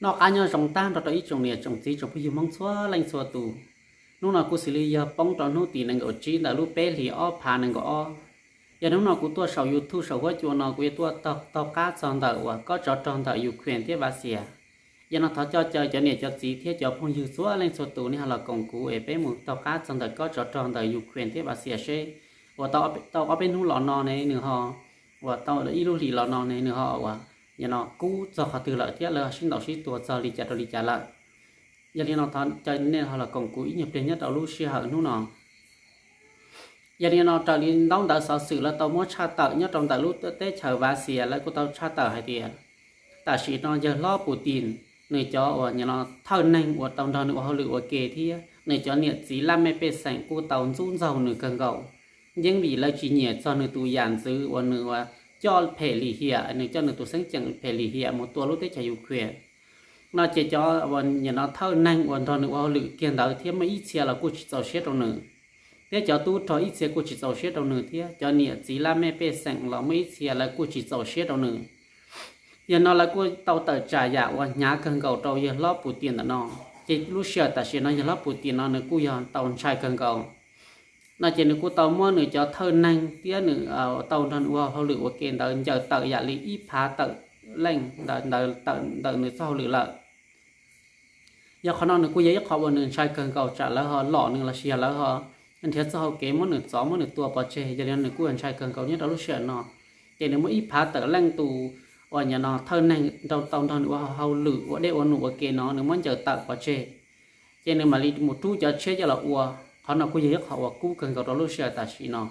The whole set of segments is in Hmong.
Noj qab nyob zoo tag nrho rau ib tsoom niam tsoom txiv tsoom phooj ywg Hmoob txhua leej txhua tus. Hnub no kuj xws li yog poob rau hnub tim nees nkaum tsib ntawm lub peb hlis ob phav nees nkaum ob. Yog hnub no kuv tuaj saum YouTube saum huab cua no kuv yuav tuaj taug qab txog ntawm uas kob tsov rog ntawm Ukraine thiab Vaxias. Yog no thov coj caw cov niam cov txiv thiab cov phooj ywg txhua leej txhua tus nej ho los koom kuv es peb mus taug qab txog ntawm kob tsov rog ntawm Ukraine thiab Vaxias seb uas tau ob peb hnub los no ne nws ho, uas tau ib lub hlis los no ne nws ho uas, yog no kub txog qhov twg lawm thiab lawv sib ntaus sib tua txog li cas rau li cas lawm. Yog li no thov caw nej ho los koom kuv ib nyuag pliag nyob rau lub sij hawm hnub no. Yog li no raws li ntaub ntawv xov xwm lawv tau muab tshaj tawm nyob rau ntawm lub teb chaws Vaxias lawv kuj tau tshaj tawm hais tias tam sim no yawg hlob Putin nws cov uas, yog no thawj neeg uas tau nrog nws ua hauj lwm ua ke thiab nws cov niam txiv laj mej pej xeem kuj tau ntxub ntxaug nws kawg nkaus. Yeej vim lawv tsis nyiam txog nws tus yam ntxwv uas nws uas coj phem lim hiam, nws coj nws tus xeeb ceem phem lim hiam mus tua lub teb chaws Ukraine. No ces cov uas, yog no thawj neeg uas nrog nws ua hauj lwm kiag ntawd thiab muaj ib txhia los kuj tsis txaus siab rau nws, thiab cov tub rog ib txhia kuj tsis txaus siab rau nws thiab cov niam txiv laj mej pej xeem los muaj ib txhia lawv kuj tsis txaus siab rau nws. Yog no lawv kuj tau tawm tsam yam uas hnyav kawg nkaus rau yawg hlob Putin ntawm no. Ces lub sij hawm tam sim no yawg hlob Putin no nws kuj yog tau ntshai kawg nkaus. No ces nws kuj tau muab nws cov thawj neeg thiab nws tau nrog nws ua hauj lwm ua ke ntawd ncaws tawm yam li ib phav tawm leej ntawm nws txoj hauj lwm lawm. Yog qhov no nws kuj yog ib qho uas nws ntshai kawg nkaus tsam lawv ho lom nws lossis yog lawv ho nrhiav txoj hau kev muab nws txov muab nws tua pov tseg. Yog li no nws kuj ntshai kawg nkaus nyob rau lub sij hawm no. Ces nws muab ib phav tawm leej tus uas, yog no thawj neeg nrog tau nrog nws ua hauj lwm ua dej ua num ua ke no nws muab ncaws tawm pov tseg. Ces nws mam li mus rub cov tshiab coj los ua. Qhov no kuj yog ib qho uas kub kawg nkaus rau lub sij hawm tam sim no.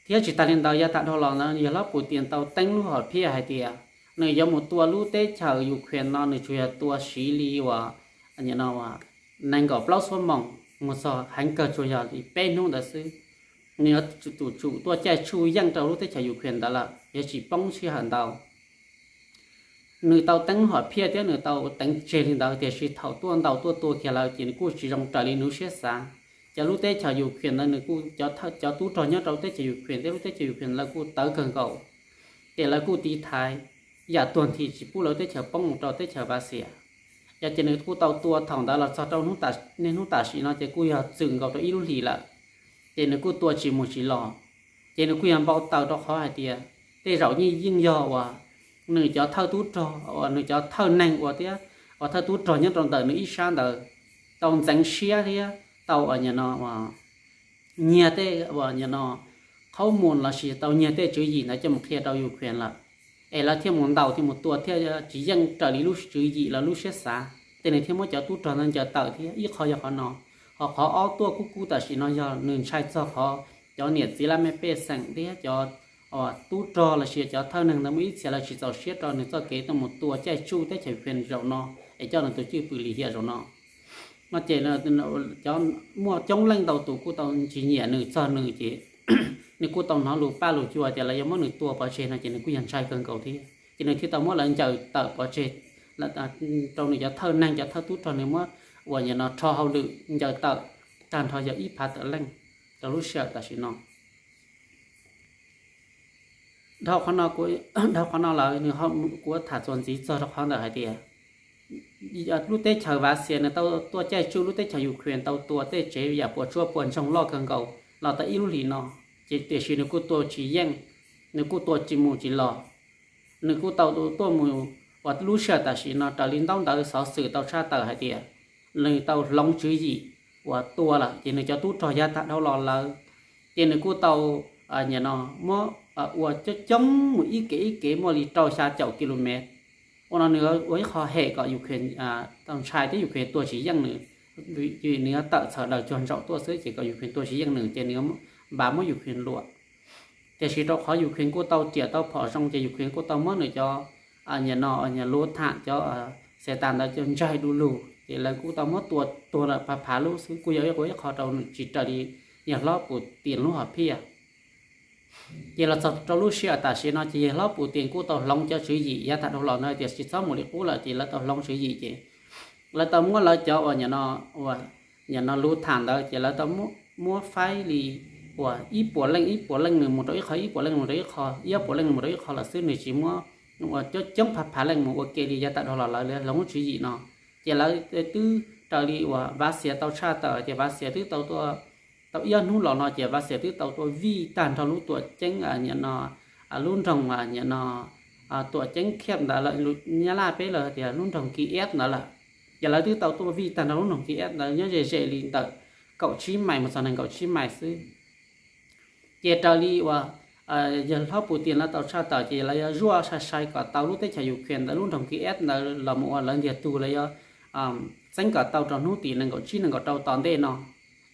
Thiab tsis tas li ntawd yav tag dhau los ntawd yawg hlob Putin tau teeb lub hom phiaj hais tias nws yuav mus tua lub teb chaws Ukraine no nws tsuas yog tua siv li uas, yog no nees nkaum plaub xuab moos mus txog heev kawg tsuas yog li peb hnub ntawd xwb. Nws yuav tsum tuaj caij tsuj yeej rau lub teb chaws Ukraine ntawd lawm yuav tsis poob sij hawm ntau. Nws tau teeb hom phiaj thiab nws tau teev tseg li ntawd tiam sis thaum tuaj ntaus tuaj tua kiag lawm ces nws kuj tsis zoo raws li nws lub siab xav. Cov lub teb chaws Ukraine ntawd nws kuj, cov tub rog nyob rau teb chaws Ukraine thiab lub teb chaws Ukraine lawv kuj tawv kawg nkaus, ces lawv kuj tiv thaiv yam tuag nthi tsis pub lawv teb chaws poob mus rau teb chaws Vaxias. Yog ces nws kuj tau tua thaum ntawd los txog rau niaj hnub tam sim no ces kuj yog txwm nkaus rau ib lub hlis lawm, ces nws kuj tua tsis mus tsis los. Ces nws kuj yog npau taws rau qhov hais tias tej zaum yeej yeej yog uas nws cov thawj tub rog uas nws cov thawj neeg ua thiab uas thawj tub rog nyob rau ntawm nws ib sab ntawd tau ntxeev siab thiab tau uas, yog no nyiag tej uas, yog no qhaub mus lossis tau nyiag tej tswv yim ntawd coj mus qhia rau Ukraine lawm, es lawv thiaj mus ntaus thiaj mus tua thiaj tsis yeej raws li lub tswv yim los lub siab xav, ces nws thiaj muab cov tub rog ntawd ncaws tawm thiab ib qho yog qhov no. Ho qhov ob tuaj kub kub tam sim no yog nws ntshai txog qhov cov niam txiv laj mej pej xeem thiab cov tub rog lossis cov thawj neeg ntawd muaj ib txhia lawv tsis txaus siab rau nws txoj kev tuaj mus tua caij tsuj teb chaws Ukraine zaum no es coj nws tus cwj pwm lim hiam zaum no. No ces cov, muaj coob leej ntau tus kuj tau tsis nyiam nws txog nws ces nws kuj tau hnov lus paj lus cua tias lawv yuav muab nws tua pov tseg no ces nws kuj yog ntshai kawg nkaus thiab ces nws thiaj tau muab lawv ncaws tawm pov tseg rau nws cov thawj neeg cov thawj tub rog nws muab uas, yog no rho hauj lwm ncaws tawm tag nrho yog ib phav tawm leej rau lub sij hawm tam sim no. Dhau qhov no, dhau qhov no lawm nws, kuv tham txuas ntxiv txog rau qhov ntawm hais tias lub teb chaws Vaxias nws tau tuaj caij tsuj lub teb chaws Ukraine tau tua tej tsev yam puas tsuaj puas ntsoog loj kawg nkaus los tau ib lub hlis no, ces tiam sis nws kuj tua tsis yeej, nws kuj tua tsis mus tsis los. Nws kuj tau tuaj mus uas lub sij hawm tam sim no raws li ntaub ntawv xov xwm tau tshaj tawm hais tias nws tau hloov tswv yim uas tua lawm ces nws cov tub rog yav tag dhau los lawm, ces nws kuj tau, yog no muab ua coob coob mus ib kev ib kev muaj li rau xya caum ki lu mev. Ua no nws ua ib qho hem kom Ukraine tau ntshai thiab Ukraine tua tsis yeej nws, vim nws yuav tawm txhawm daws cuag ntsaum tuaj xwb ces kom Ukraine tua tsis yeej nws ces nws npaj muab Ukraine luam. Tiam sis rau qhov Ukraine kuj tau riam tau phom zoo ces Ukraine kuj tau muab nws cov, yog no luv tham cov xe tas ntawd cov ntsaig du lug ces lawv kuj tau muab tua tuag lawm phav phav lub xwb, kuj yog ib qho rau nws tsis raws li yawg hlob Putin lub hom phiaj. Ces los txog rau lub sij hawm tam sim no ces yawg hlob Putin kuj tau hloov cov tswv yim yav tag dhau los ntawd tias tsis txhob mus li qub lawm ces lawv tau hloov tswv yim ces lawv tau muab lawv cov uas, yog no luv tham ntawd ces lawv tau muab faib li uas ib puas leej ib puas leej nws mus rau ib qho, ib puas leej mus rau ib qho, ib ob puas leej nws mus rau ib qho lawm xwb, nws tsis muab uas coob phav phav leej mus ua ke li yav tawm dhau los lawv lub tswv yim no. Ces lawv twb raws li uas Vav Xias tau tshaj tawm tias Vav Xias twb tau tau ib ob hnub los no ces Vav Xias twb tau tuaj vij tag nrho lub tuam ceeb, no, lub nroog, no, tuam ceeb khiab ntawd lawm, Nyab Laj peb lawm tias lub nroog Kiv Eb ntawd lawm. Ces lawv twb tau tuaj vij tag nrho lub nroog Kiv Eb ntawd nyob ze ze li ntawm kaum tsib mais mus txog nees nkaum tsib mais xwb. Ces raws li uas yawg hlob Putin lawv tau tshaj tawm ces lawv yuav zuaj sai sai kom tau lub teb chaws Ukraine ntawd lub nroog Kiv Eb ntawd los mus ua lawv ntiag tug, lawv yuav txeeb kom tau rau hnub tim nees nkaum tsib nees nkaum rau tom ntej no.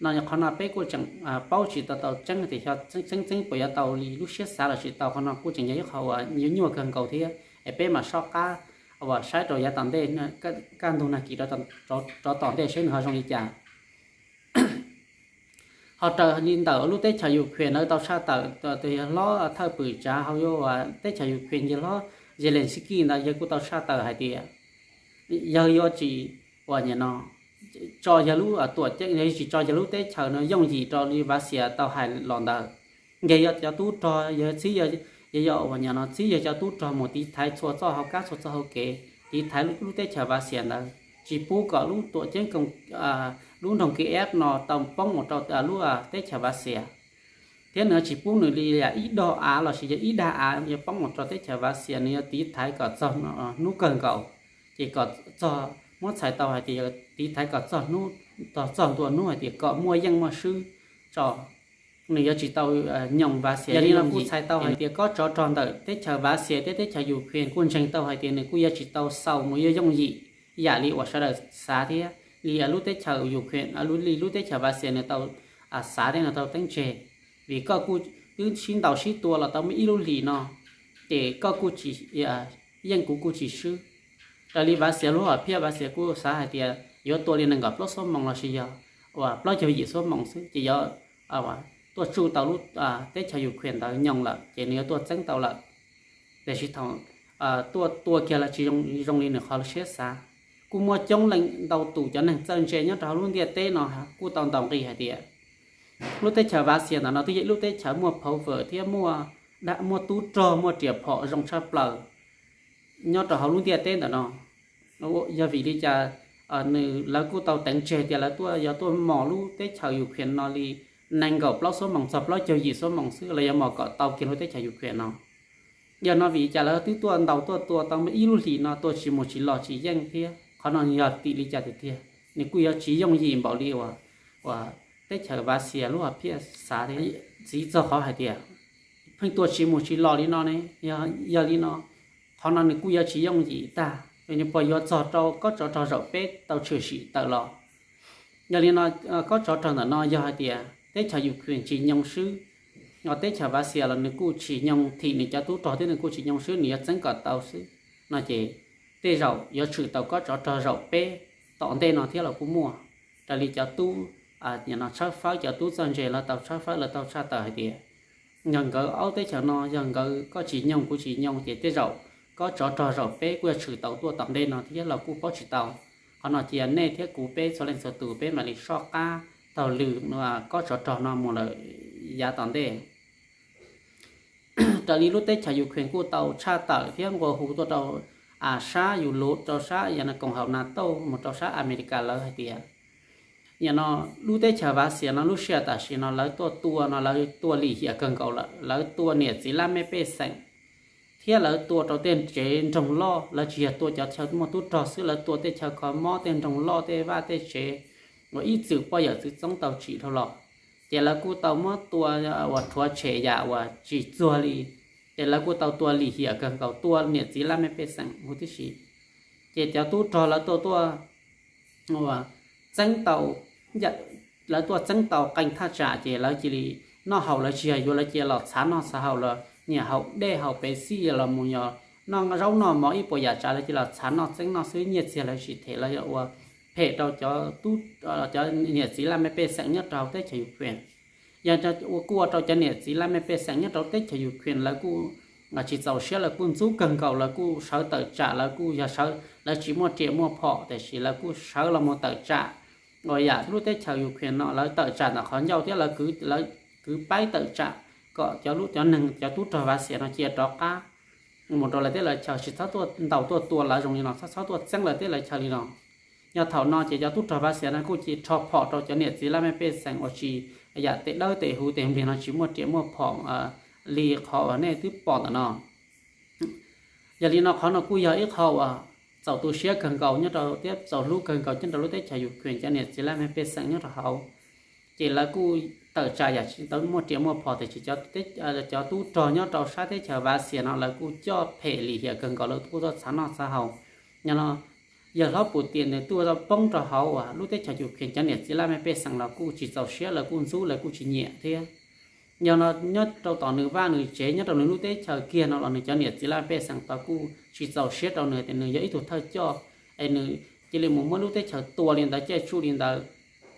No qhov no peb kuj tseem paub tsis tau tau tseeb tias xyov txeeb txeeb puas yuav tau li lub siab xav los tsis tau, qhov no kuj tseem yog ib qho uas nyuaj kawg nkaus thiab es peb mam soj qab uas saib rau yav tom ntej, kaj ntug nag kis rov tom ntej seb nws ho zoo li cas. Ho raws li ntawm lub teb chaws Ukraine lawv tau tshaj tawm, tus yawg hlob thawj pwm tsav hauv teb chaws Ukraine, yawg hlob Zelensky ntawd yawg kuj tau tshaj tawm hais tias yawg yuav tsis uas nim no tso yawg lub tuam ceeb, yawg tsis tso yawg lub teb chaws no yooj yim rau li Vav Xias tau hais los ntawd. Yawg yuav cov tub rog, yawg txib, yawg yuav uas nim no txib yawg cov tub rog mus tiv thaiv txhua txoj hauv kab txhua txoj hauv kev, tiv thaiv lub teb chaws Vav Xias ntawd, tsis pub kom lub tuam ceeb, lub nroog Kiv Eb no tau poob mus rau lub teb chaws Vav Xias, thiab nws tsis pub nws li yam ib dag av los sis yog ib dag av yuav poob mus rau teb chaws Vav Xias, nws yuav tiv thaiv kom txog hnub kawg nkaus, ces kom txog, muab txhais tau hais tias yog tiv thaiv kom txog hnub, txog ntua hnub hais tias kom muaj yeej muaj swb tso, nws yuav tsis tau nyoos Vav Xias. Yog li no kuj txhais tau hais tias kob tsov rog ntawm teb chaws Vav Xias thiab teb chaws Ukraine kuj ntseeg tau hais tias nws kuj yuav tsis tau xaus mus yuav yooj yim yam li uas sawv daws xav thiab li lub teb chaws Ukraine, li lub teb chaws Vav Xias nws tau xav thiab nws tau teeb tseg. Vim koj kuj twb sib ntaus sib tua los tau muaj ib lub hlis no, ces koj kuj tsis yeej kuv kuj tsis swb. Raws li Vav Xias lub hom phiaj, Vav Xias kuj xav hais tias yuav tua li nees nkaum plaub xuab moos los sis yog uas plaub caug yim xuab moos xwb ces yuav tuaj tsuj tau lub teb chaws Ukraine ntawd nyoos lawm ces nws yuav tuaj txeeb tau lawm. Tiam sis thaum tuaj tua kiag los tsis zoo li nws qhov siab xav. Kuj muaj coob leej ntau tus cov neeg txawj ntse nyob rau hauv lub ntiaj teb no kuj tau ntaus nqi hais tias lub teb chaws Vav Xias ntawm no twb yog ib lub teb chaws muaj power thiab muaj tub rog, muaj riam phom zoo tshaj plaws nyob rau hauv lub ntiaj teb ntawm no. Yog vim li cas nws, lawv kuj tau teev tseg tias lawv tuaj, yuav tuaj mos lub teb chaws Ukraine no li nees nkaum plaub xuab moos txog plaub caug yim xuab moos xwb los yuav mos kom tau kiag lub teb chaws Ukraine no. Yog no vim li cas lawv twb tuaj ntaus tuaj tua tau muaj ib lub hlis no tuaj tsis mus tsis los tsis yeej thiab? Qhov no yog tim li cas tiag tiag? Nws kuj yuav tsis yooj yim npaum li uas teb chaws Vav Xias lub hom phiaj xav thiab. Txiv txog qhov hais tias pheej tuaj tsis mus tsis los li no ne. Yog li no, qhov no nws kuj yuav tsis yooj yim tag, nws puas yuav txog rau kob tsov rog zaum peb tau tshwm sim tawm los? Yog li no, kob tsov rog ntawm no yog hais tias teb chaws Ukraine tsis nyoo swb, teb chaws Vav Xias los nws kuj tsis nyoo thim nws cov tub rog thiab nws kuj tsis nyoo swb, nws yuav txeeb kom tau xwb no ces tej zaum yuav tshwm tau kob tsov rog zaum peb tom ntej no thiab los kuj muaj. Raws li cov tub, no, tshawb fawb, cov tub txawj ntse lawv tau tshawb fawb, lawv tau tshaj tawm hais tias yog nkawd ob teb chaws no, yog nkawd koj tsis nyoo kuv tsis nyoo ces tej zaum kob tsov rog zaum peb kuj yuav tshwm tau tuaj tom ntej no thiab los kuj paub tsis tau. Qhov no cia nej thiab kuv peb txhua leej txhua tus peb mam li soj qab taug lw kob tsov rog no mus lawm yav tom ntej. Raws li lub teb chaws Ukraine kuj tau tshaj tawm thiab nqua hu tuaj rau sab Europe, rau sab yam koom haum NATO mus rau sab America lawv hais tias, yam no, lub teb chaws Vav Xias no lub sij hawm tam sim no lawv tuaj tua no lawv tua lim hiam kawg nkaus lawm, lawv tua niam txiv laj mej pej xeem thiab lawv tua rau tej tsev nroog loj, lawv tsis yog tua cov chaw muaj tub rog xwb, lawv tua tej chaw kho mob, tej nroog loj, tej vaj tej tsev uas ib txwm poj yawm txwv txoob tau tsim dhau los. Ces lawv kuj tau muab tua uas rhuav tshem yam uas tsis txuag li, ces lawv kuj tau tua lim hiam kawg nkaus, tua niam txiv laj mej pej xeem huv tib si. Ces cov tub rog lawv tuaj tuaj txeeb tau, lawv tuaj txeeb tau qee thaj tsam ces lawv cia li noj haus, lawv tsis yog yuav, lawv cia los txhav noj txhav haus los nyiam haus dej haus Pepsi los mus, yog noj zaub noj mov ib puas yam tsav lawv cia los txhav noj txeeb noj xwb, nyiaj txiag lawv tsis them, lawv ua phem rau cov niam txiv laj mej pej xeem nyob rau hauv teb chaws Ukraine. Yog ua kuj ua rau cov niam txiv laj mej pej xeem nyob rau teb chaws Ukraine lawv kuj tsis txaus siab, lawv kuj ntxub kawg nkaus, lawv kuj sawv tawm tsam, lawv kuj yog sawv, lawv tsis muaj riam muaj phom tiam sis lawv kuj sawv los mus tawm tsam. Uas yam lub teb chaws Ukraine no lawv tawm tsam ntawm qhov ncauj thiab lawv kwv paib tawm tsam kom cov lub, cov neeg, cov tub rog Vav Xias no cia rov qab mus rau lawv teb lawv chaw, tsis txhob tuaj ntaus tuaj tua lawv zoo li no, txhob txhob tuaj txeeb lawv teb lawv chaw li no. Yog thaum no ces cov tub rog Vav Xias no kuj cia li rho phom rau cov niam txiv laj mej pej xeem uas tsis, yam tej dawb tej huv tej npliag no tsis muaj riam muaj phom li qhov uas nej twb pom ntawm no. Yog li no qhov no kuj yog ib qho uas txaus tu siab kawg nkaus nyob rau thiab txaus hlub kawg nkaus nyob rau lub teb chaws Ukraine cov niam txiv laj mej pej xeem nyob rau hauv. Ces lawv kuj tawm tsam yam tsis tau muaj riam muaj phom tiam sis cov tub rog nyob rau sab teb chaws Vav Xias no lawv kuj coj phem lim hiam kawg nkaus, lawv kuj tuaj txhav noj txhav haus. Yog no yawg hlob Putin nws tuaj poob rau hauv uas lub teb chaws Ukraine cov niam txiv laj mej pej xeem los kuj tsis txaus siab, lawv kuj ntxub lawv kuj tsis nyiam thiab. Yog no nyob rau tom nws vaj nws tsev nyob rau nws lub teb chaws kiag no los nws cov niam txiv laj mej pej xeem tau kuj tsis txaus siab rau nws tias nws yog ib tug thawj coj es nws cia li mus muab lub teb chaws tua li ntawd caij tsuj li ntawd.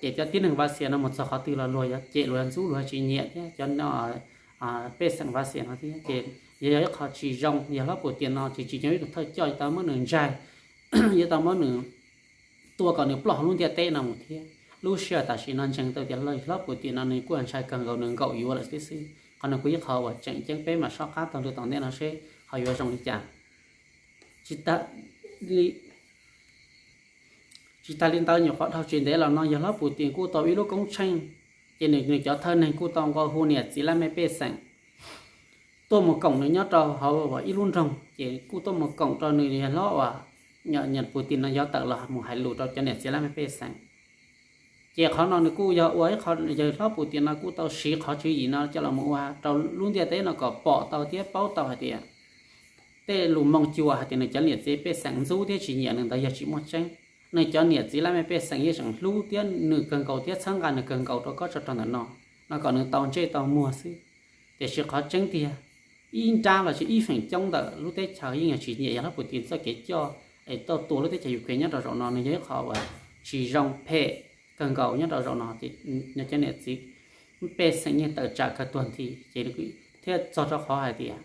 Ces cov tib neeg Vav Xias no mus txog qhov twg los luag yuav cem luag yuav ntxub luag yuav tsis nyiam thiab cov pej xeem Vav Xias no thiab ces yog yog ib qho tsis zoo. Yawg hlob Putin no tsis tsis zoo ib tug thawj coj, yuav tau muab nws ntsaig, yuav tau muab nws tua kom nws ploj hauv lub ntiaj teb no mus thiab. Lub sij hawm tam sim no ntseeg tau tias hlob Putin no nws kuj ntshai kawg nkaus, nws nkaum yuav lawm xwb xwb. Qhov no kuj ib qho uas tseem ceeb peb mam soj qab taug lw tom ntej no seb ho yuav zoo li cas. Tsis tas li ntawd nyuam qhuav dhau tsis ntev los no yawg hlob Putin kuj tau ib lub koob tsheej, ces nws nws cov thawj neeg kuj tau nqua hu niam txiv laj mej pej xeem tuaj mus koom nws nyob rau hauv ib lub nroog, ces kuj tuaj mus koom rau nws yawg hlob uas Putin no yog tawm los mus hais lus rau cov niam txiv laj mej pej xeem. Ces qhov no nws kuj yog ua ib qho yawg hlob Putin no kuj tau siv qhov tswv yim no coj los mus ua rau lub ntiaj teb no kom pom tau thiab paub tau hais tias tej lus moo cua hais tias nws cov niam txiv pej xeem ntxub thiab tsis nyiam nws ntawd yog tsis muaj tseeb. Nws cov niam txiv laj mej pej xeem yeej tseem hlub thiab nws kawg nkaus thiab txhawb nqa nws kawg nkaus rau kob tsov rog ntawm no, no kom nws tau ntsej tau muag xwb. Tiam sis qhov tseeb tiag, ib nrab los sis ib feem coob ntawm lub teb chaws yeej yog tsis nyiam yawg hlob Putin txoj kev coj es tuaj tua lub teb chaws Ukraine nyob rau zaum no, nws yog ib qho uas tsis zoo phem kawg nkaus nyob rau zaum no. Nws cov niam txiv pej xeem yeej tawm tsam kawg tuag nthi ces thiaj txog rau qhov hais tias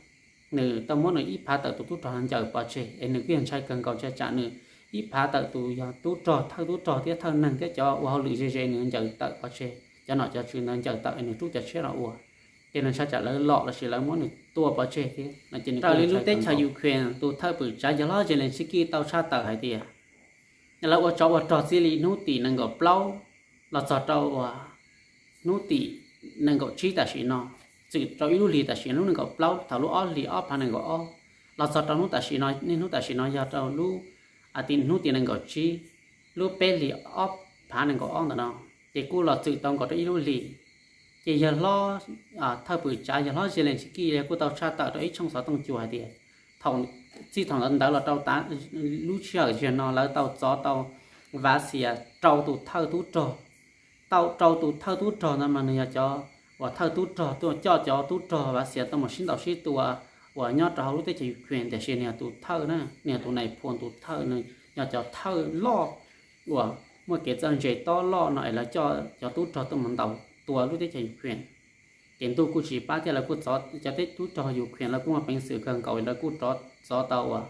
nws tau muab nws ib phav tawm tus tub rog no ncaws pov tseg es nws kuj yog ntshai kawg nkaus ntshai tsam nws ib phav tawm tus yog tub rog, thawj tub rog thiab thawj neeg thiab cov ua hauj lwm ze ze nws ncaws tawm pov tseg, cov nom cov tswv ntawd ncaws tawm es nws rub cov tshiab no ua, ces nws ntshai tsam lawv lom los sis lawv muab nws tua pov tseg thiab no ces nws raws li lub teb chaws Ukraine tus thawj pwm tsav yawg hlob Zelensky tau tshaj tawm hais tias lawv ua tsov ua rog txij li hnub tim nees nkaum plaub los txog rau uas hnub tim nees nkaum tsib tam sim no, txwm rau ib lub hlis tam sim no lub nees nkaum plaub thaum lub ob hlis ob phav nees nkaum ob los txog rau hnub tam sim no, niaj hnub tam sim no yog rau lub hnub tim nees nkaum tsib lub peb hlis ob phav nees nkaum ob ntawm no, ces kuj los txwm tau nkaus rau ib lub hlis. Ces yawg hlob thawj pwm tsav yawg hlob Zelensky kuj tau tshaj tawm rau ib tshooj xov tooj cua hais tias thaum, txij thaum ntawd los rau lub sij hawm ziag no lawv tau txov tau Vav Xias rau tus thawj tub rog. Tau rau tus thawj tub rog ntawd mas nws yog cov uas thawj tub rog tuaj coj cov tub rog Vav Xias tuaj mus sib ntaus sib tua uas nyob rau hauv lub teb chaws Ukraine, tiam sis nws yog tus thawj na, nws yog tus nais phoo tus thawj, nws yog cov thawj loj uas muaj kev txawj ntse tob loj no es lawv coj cov tub rog tuaj mus ntaus tua lub teb chaws Ukraine. Ces ntuj kuj tsis pab thiab lawv kuj txov cov tub rog Ukraine lawv kuj muaj peev xwm kawg nkaus lawv kuj txov tau uas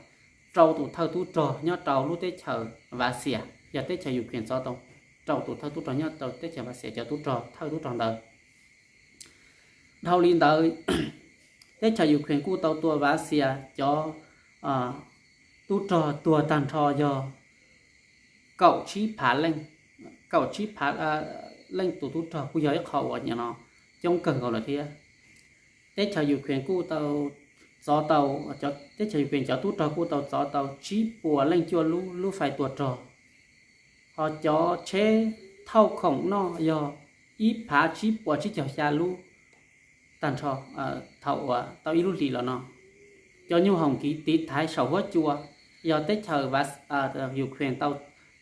rau tus thawj tub rog nyob rau lub teb chaws Vav Xias, yog teb chaws Ukraine txov tau rau tus thawj tub rog nyob rau teb chaws Vav Xias cov tub rog thawj tub rog ntawd. Dhau li ntawd, teb chaws Ukraine kuj tau tua Vav Xias cov tub rog tuag tag nrho yog kaum tsib phav leej, kaum tsib phav leej tus tub rog kuj yog ib qho uas nim no coob kawg nkaus lawm thiab. Teb chaws Ukraine kuj tau txov tau, teb chaws Ukraine cov tub rog kuj tau txov tau tsib puas leej cuaj lub lub fais tua rog, ho cov tsheb thauj khoom noj yog ib phav tsib puas tsib caug xya lub tag nrho thaum uas tau ib lub hlis los no. Cov nyuj hoom kiv tiv thaiv saum huab cua yog teb chaws Ukraine tau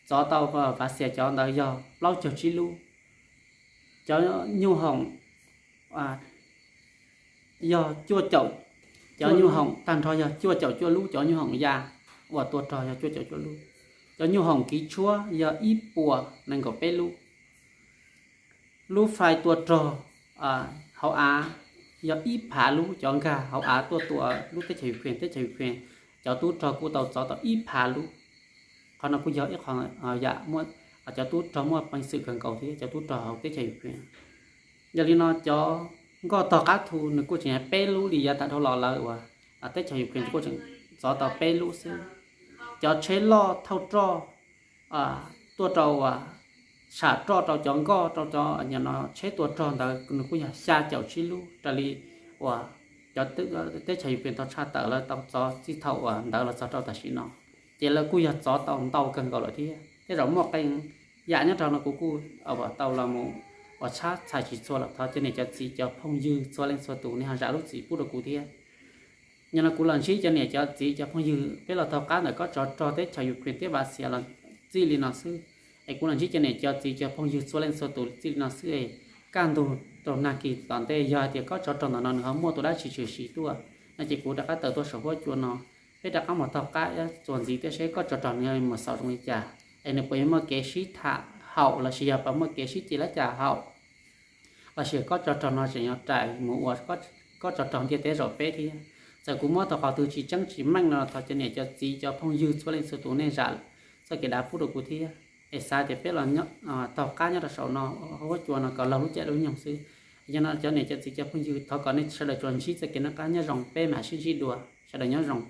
txov tau Vav Xias cov ntawd yog plaub caug tsib lub. Cov nyuj hoom yog cuaj caum, cov nyuj hoom tag nrho yog cuaj caum cuaj lub, cov nyuj hoom ya uas tua rog yog cuaj caum cuaj lub. Cov nyuj hoom kiv tshuab yog ib puas nees nkaum peb lub. Lub fais tua rog hauv av yog ib phav lub, cov nkag hauv av tuaj tua lub teb chaws Ukraine, teb chaws Ukraine cov tub rog kuj tau txov tau ib phav lub. Qhov no kuj yog ib qho yam muaj, cov tub rog muaj peev xwm kawg nkaus thiab cov tub rog hauv teb chaws Ukraine. Yog li no cov nkoj tog qab thu nws kuj tseem peb lub li yav tag dhau los lawv uas teb chaws Ukraine kuj tseem txov tau peb lub xwb. Cov tsheb loj thauj roj tuaj rau, tsham roj rau cov nkoj rau cov tsheb tua rog ntawd nws kuj yog xya caum tsib lub raws li uas cov teb chaws Ukraine tau tshaj tawm lawv tau txov txij thaum uas ntawd los txog rau tam sim no. Ces lawv kuj yog txov tau ntau kawg nkaus lawm thiab. Tej zaum muaj qee yam nyob rau no kuv kuj tau los mus ua tshab txhais tsis txhua lawm. Thov cov niam cov txiv cov phooj ywg txhua leej txhua tus nej ho zam lub txim pub rau kuv thiab. Nyob no kuv los ntsib cov niam cov txiv cov phooj ywg peb los taug qab ntawm kob tsov rog teb chaws Ukraine thiab Lav Xias los txij li no xwb. Es kuv los ntsib cov niam cov txiv cov phooj ywg txhua leej txhua tus txij li no xwb es kaj ntug rau nag kis tom ntej yog hais tias kob tsov rog ntawm no nws ho muaj tus dab tsi tshwm sim tuaj no ces kuv rov qab tawm tuaj saum huab cua no, peb rov qab mus taug qab txuas ntxiv thiab seb kob tsov rog nws mus xaus zoo li cas, es nws puas yuav muaj kev sib tham haum los sis yog puas muaj kev sib ceg lab cas haum, los sis kob tsov rog no tseem yuav rais mus ua kob tsov rog ntiaj teb zaum peb thiab. Txawm kuv muab tau qhov twg tsis tseeb tsis meej no los thov cov niam cov txiv cov phooj ywg txhua leej txhua tus nej zam txoj kev dav pub rau kuv thiab. Es xav tias peb los taug qab nyob rau saum no, huab cua no kom laug lub caij lub nyoog xwb. Yog no cov niam cov txiv cov phooj ywg thov kom nej sawv daws tsuas ntsib txoj kev noj qab nyob zoo, peb mam sib ntsib dua, sawv daws nyob zoo.